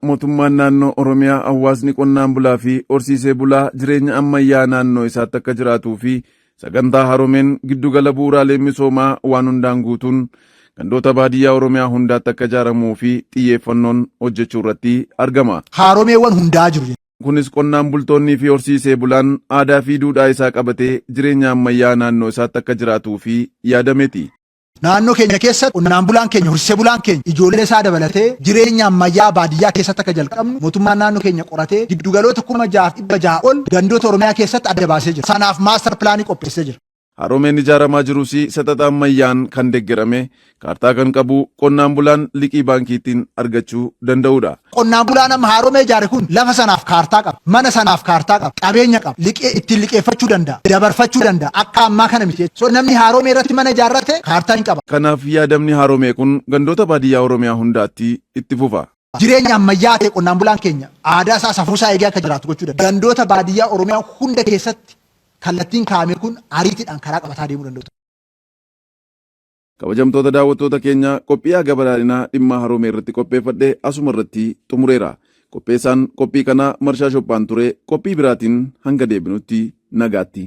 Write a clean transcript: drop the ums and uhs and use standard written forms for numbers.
Mootummaan naannoo Oromiyaa hawaasni qonnaan bulaa fi horsiisee bulaa jireenya ammayyaa naannoo isaatti akka jiraatuu fi sagantaa Haaromeen giddugala bu'uuraalee misoomaa waan hundaan guutuun gandoota baadiyyaa Oromiyaa hundaatti akka ijaaramuu fi xiyyeeffannoon hojjechuu irratti argama. Haaromeewwan hundaa jiru. Kunis qonnaan bultoonnii fi horsiisee bulaan aadaa fi duudhaa isaa qabatee jireenya ammayyaa naannoo isaatti akka jiraatuu fi yaadameeti. Naannoo keenya keessatti qonnaan bulaan keenya, horsiisee bulaan keenya ijoollee isaa dabalatee jireenya ammayyaa baadiyyaa keessatti akka jalqabnu mootummaan naannoo keenya qoratee giddugaloota 6,600 ol gandoota Oromiyaa keessatti adda baasee jira. Sanaaf master planii qopheessee jira. Haaromeen ijaaramaa jirus saxaxa ammayyaan kan deeggarame, kaartaa kan qabu, qonnaan bulaan liqii baankiitiin argachuu danda'udha. Qonnaan bulaan amma haaromee ijaare kun lafa sanaaf kaartaa qaba, mana sanaaf kaartaa qaba, qabeenya qaba, liqee ittiin liqeeffachuu danda'a, dabarfachuu danda'a. Akka ammaa kana miti. So namni haaromee irratti mana ijaarrate kaartaa hin qaba. Kanaaf yaadamni haaromee kun gandoota baadiyyaa Oromiyaa hundaatti itti fufa. Jireenya ammayyaa ta'e qonnaan bulaan keenya aadaa isaa, safuu isaa eegee akka jiraatu gochuu danda'a. Gandoota baadiyyaa Oromiyaa hunda keessatti kallattiin kaa'ame kun ariitiidhaan karaa qabataa deemuu danda'u. Kabajamtoota daawwattoota keenya, qophii haga badhaadhinaa dhimma haroomee irratti qopheeffadhe asuma irratti xumureera. Qopheessaan qophii kanaa Marshaa Shophaan ture. Qophii biraatiin hanga deebinutti nagaatti.